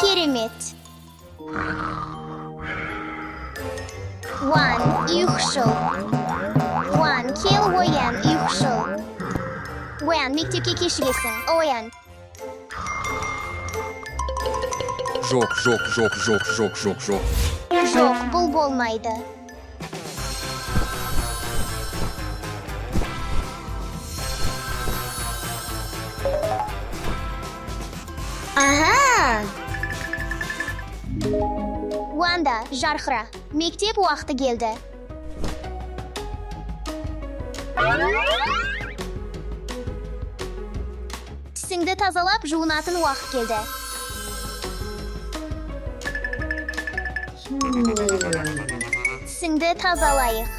Керемет. Уан, ұйқышыл. Уан, кел, оян, ұйқышыл. Оян, мектепке кешігесің. Оян. Жоқ, жоқ, жоқ, жоқ, жоқ, жоқ, жоқ. Жоқ, бұл болмайды. Ага. Уанда, жарқыра. Мектеп уақыты келді. Тісіңді тазалап, жуынатын уақыт келді. Тісіңді тазалайық.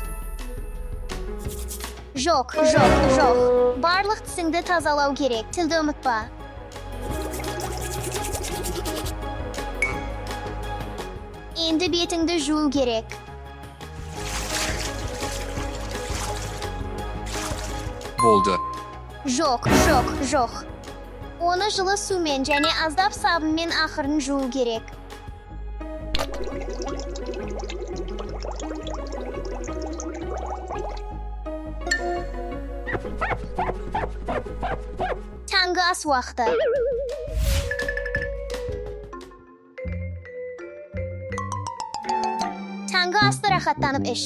Жоқ, жоқ, жоқ. Барлық тісіңді тазалау керек. Тілді ұмытпа. Енді бетіңді жуу керек. Болды. Жоқ, жоқ, жоқ. Оны жылы сумен және аздап сабынмен ақырын жуу керек. Таңғы ас уақыты. Таңғы асты рахаттанып іш.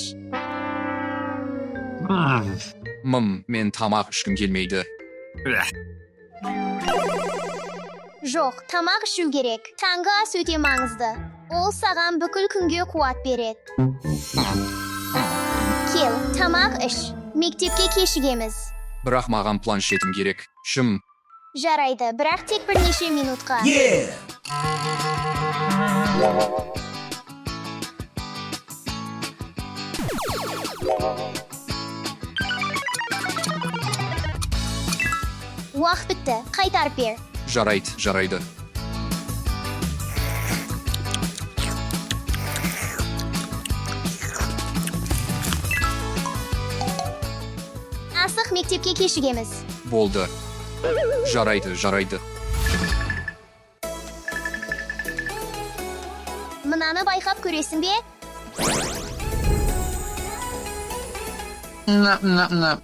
Мен тамақ ішкім келмейді. Жоқ, тамақ ішу керек. Таңғы ас өте маңызды. Ол саған бүкіл күнге қуат береді. Кел, тамақ іш. Мектепке кешігеміз. Бірақ маған планшетім керек. Шым. Жарайды, бірақ тек бірнеше минутқа. Уақыт бітті, қайтарып бер. Жарайды, жарайды. Асық, мектепке кешігеміз. Болды. Жарайды, жарайды. Мынаны байқап көресің бе? На, на, на.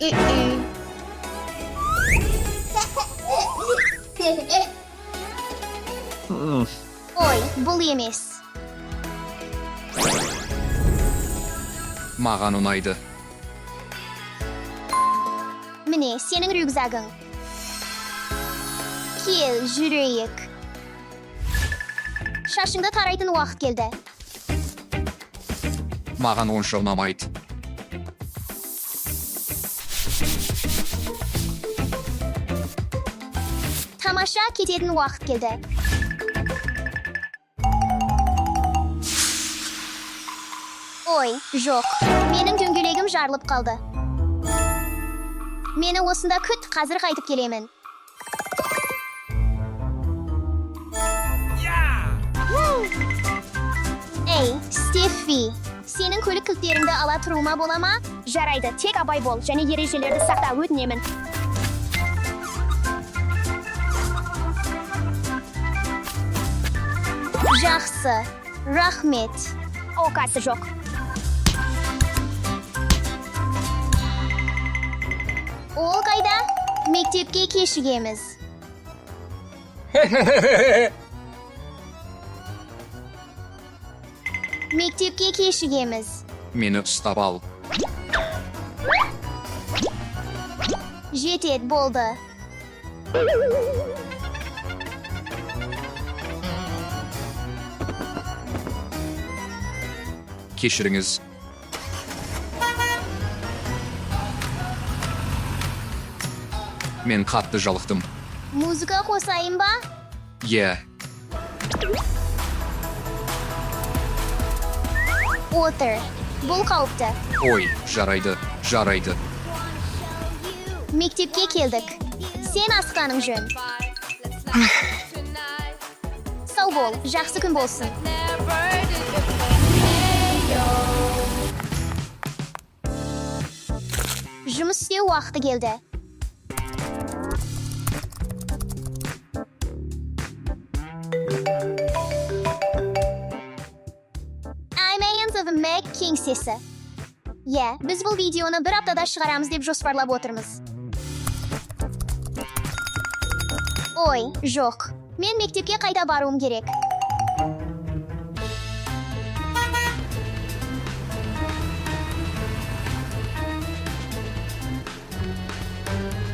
Ой, бұл емес. Маған ұнайды. Міне, сенің рюкзагың. Кел, жүрейік. Шашыңды тарайтын уақыт келді. Маған онша ұнамайды. Тамаша, кететін уақыт келді. Ой, жоқ. Менің дөңгелегім жарылып қалды. Мені осында күт, қазір қайтып келемін. Ей, Стефи, сенің көлік кілттеріңді ала тұруыма бола ма? Жарайды, тек абай бол және ережелерді сақта, өтінемін. Жақсы, рахмет. Оқасы жоқ. Ол қайда? Мектепке кешігеміз. Мектепке кешігеміз. Мені ұстап ал. Жетеді, болды. Кешіріңіз. Мен қатты жалықтым. Музыка қосайын ба? Иә, Отыр. Бұл қауіпті. ой, жарайды, жарайды. Мектепке келдік. Сен асқаның жөн. Сау бол, жақсы күн болсын. Жұмыс істеу уақыты келді. I'm of Mac кеңсесі. Иә, біз бұл видеоны бір аптада шығарамыз деп жоспарлап отырмыз. Ой, жоқ. Мен мектепке қайта баруым керек.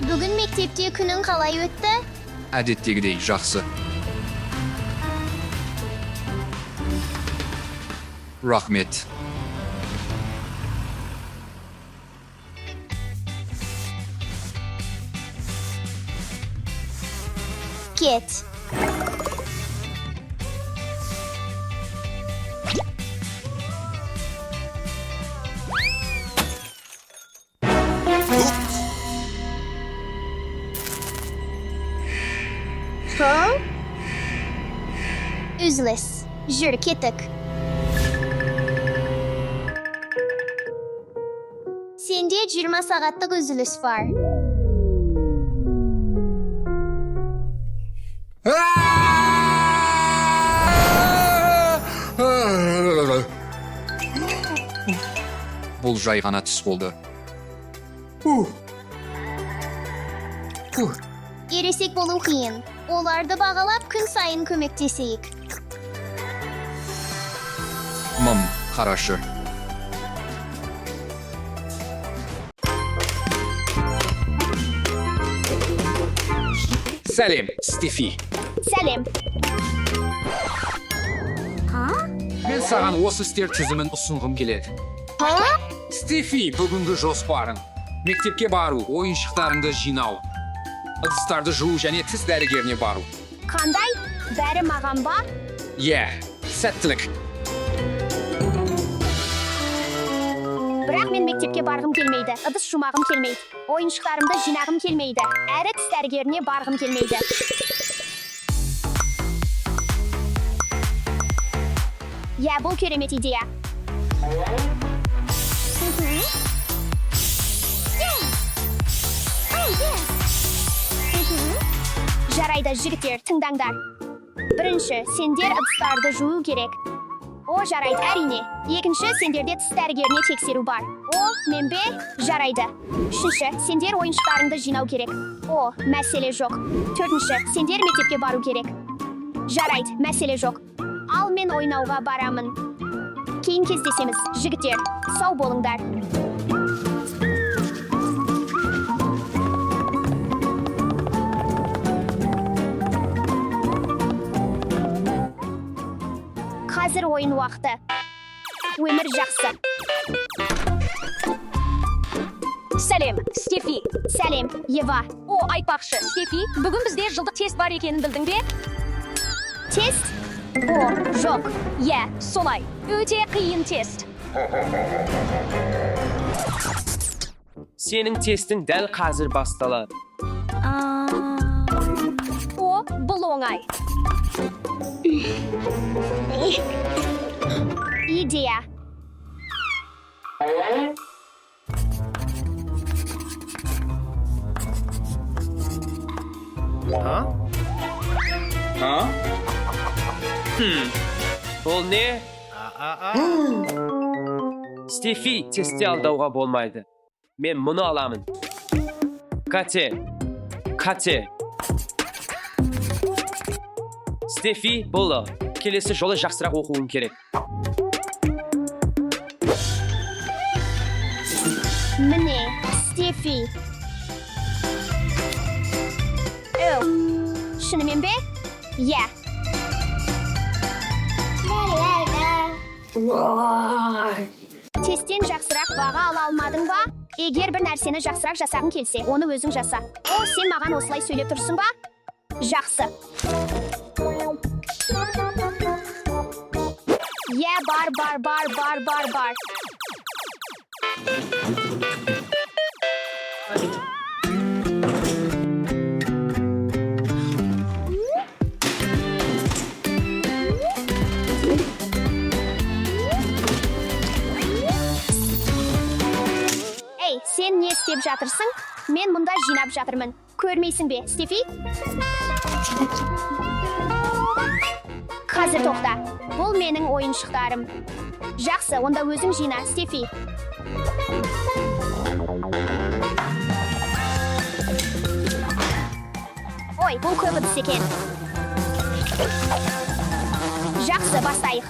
Бүгін мектепте күнің қалай өтті? Әдеттегідей жақсы. Рахмет. Кет. Үзіліс. Жүр, кеттік. Сенде 20 сағаттық үзіліс бар. Бұл жай ғана түс болды. Ересек болу қиын. Оларды бағалап күн сайын көмектесейік. Мым, қарашы. Сәлем, Стефи. Сәлем. Мен саған осы істер тізімін ұсынғым келеді. Стефи, бүгінгі жоспарың. Мектепке бару, ойыншықтарыңды жинау, ыдыстарды жуу және тіс дәрігеріне бару. Қандай? Бәрі маған ба? Иә, сәттілік. Бірақ мен мектепке барғым келмейді, ыдыс жумағым келмейді, ойыншықтарымды жинағым келмейді, әрі тіс дәрігеріне барғым келмейді. Иә, бұл керемет идея. Жарайды, жігіттер, тыңдаңдар. Бірінші, сендер ыдыстарды жуу керек. О, жарайды, әрине. Екінші, сендерде тіс дәрігеріне тексеру бар. О, мен бе? Жарайды. Үшінші, сендер ойыншықтарыңды жинау керек. О, мәселе жоқ. Төртінші, сендер мектепке бару керек. Жарайды, мәселе жоқ. Ал мен ойнауға барамын. Кейін кездесеміз, жігіттер. Сау болыңдар. Қазір ойын уақыты. Өмір жақсы. Сәлем, Стефи. Сәлем, Ева. О, айтпақшы, Стефи, бүгін бізде жылдық тест бар екенін білдің бе? Тест? О, жоқ. Иә, солай. Өте қиын тест. Сенің тестің дәл қазір басталады. О, бұл оңай. Идея. Ол не? Стефи, тестте алдауға болмайды. Мен мұны аламын. Қате. Қате. Стефи, бұл. Келесі жолы жақсырақ оқуың керек. Міне, Стефи. Оу, шынымен бе? Иә. Тесттен жақсырақ баға ала алмадың ба? Егер бір нәрсені жақсырақ жасағың келсе, оны өзің жаса. О, сен маған осылай сөйлеп тұрсың ба? Жақсы. Иә, бар, бар, бар, бар, бар, бар. істеп жатырсың? Мен мұнда жинап жатырмын. Көрмейсің бе, Стефи? Қазір тоқта. Бұл менің ойыншықтарым. Жақсы, онда өзің жина, Стефи. Ой, бұл көп ыдыс екен. Жақсы, бастайық.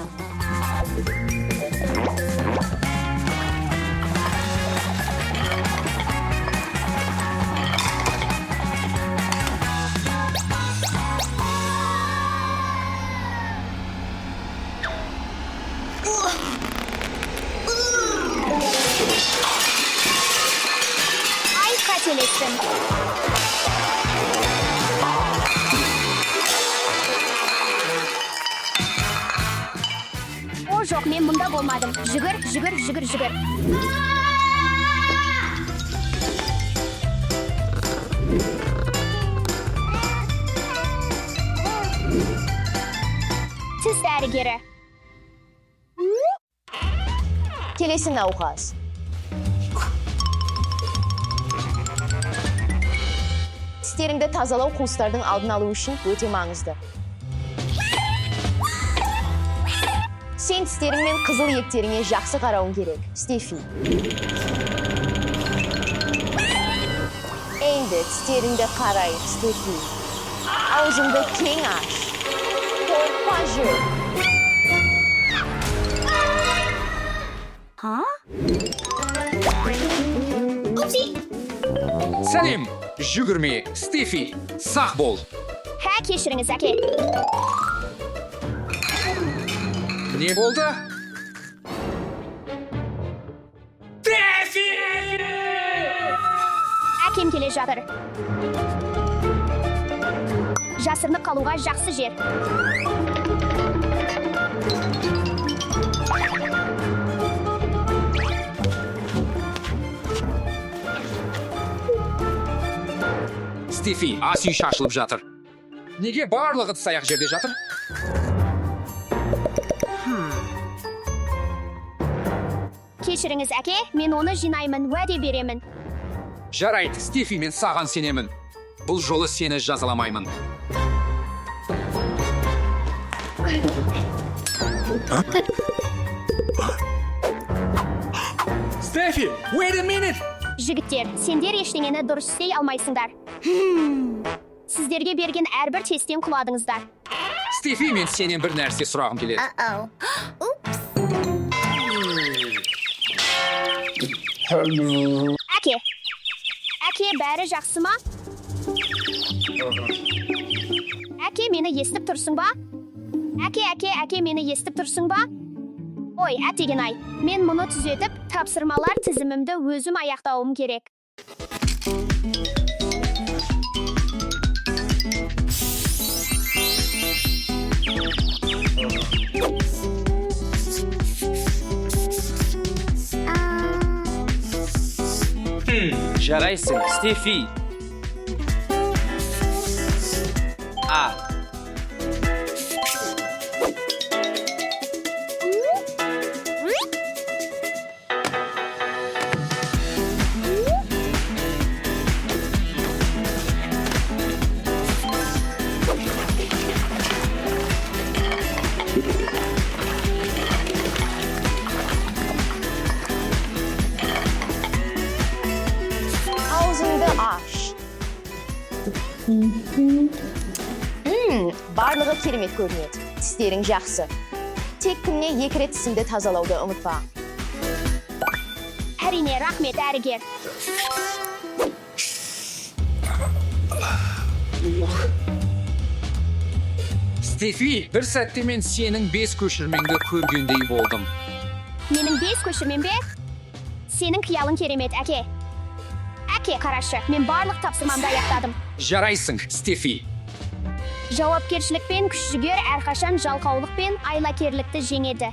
Ай, қателестім. О, жоқ, мен мұнда болмадым. Жүгір, жүгір, жүгір, жүгір. Тіс дәрігері. Келесі науқас. Тістеріңді тазалау қуыстардың алдын алу үшін өте маңызды. Сен тістерің мен қызыл иектеріңе жақсы қарауың керек, Стефи. Енді тістеріңді қарайық, Стефи. Аузыңды кең аш. Қорықпа жүр. Сәлем, жүгірме, Стефи, сақ бол. Хә, кешіріңіз, әке. Не болды? Стефи! Әкем келе жатыр. Жасырынып қалуға жақсы жер. Стефи, ас үй шашылып жатыр. Неге барлығы ыдыс аяқ жерде жатыр? Кешіріңіз, әке, мен оны жинаймын, уәде беремін. Жарайды, Стефи, мен саған сенемін. Бұл жолы сені жазаламаймын. Стефи, wait a minute! Жігіттер, сендер ештеңені дұрыс істей алмайсыңдар. Сіздерге берген әрбір тесттен құладыңыздар. Стефи, мен сенен бір нәрсе сұрағым келеді. Әке. Әке, бәрі жақсы ма? Әке, мені естіп тұрсың ба? Әке, әке, әке, мені естіп тұрсың ба? Ой, әттеген ай. Мен мұны түзетіп, тапсырмалар тізімімді өзім аяқтауым керек. Жарайсың, Стефи. А, Аузыңды аш. Барлығы керемет көрінеді. Тістерің жақсы. Тек күніне екі рет тісіңді тазалауды ұмытпа. Әрине, рахмет, дәрігер. Стефи, бір сәтте мен сенің бес көшірмеңді көргендей болдым. Менің бес көшірмем бе? Сенің қиялың керемет, әке. Әке, қарашы, мен барлық тапсырмамды аяқтадым. Жарайсың, Стефи. Жауапкершілік пен күш-жігер әрқашан жалқаулық пен айлакерлікті жеңеді.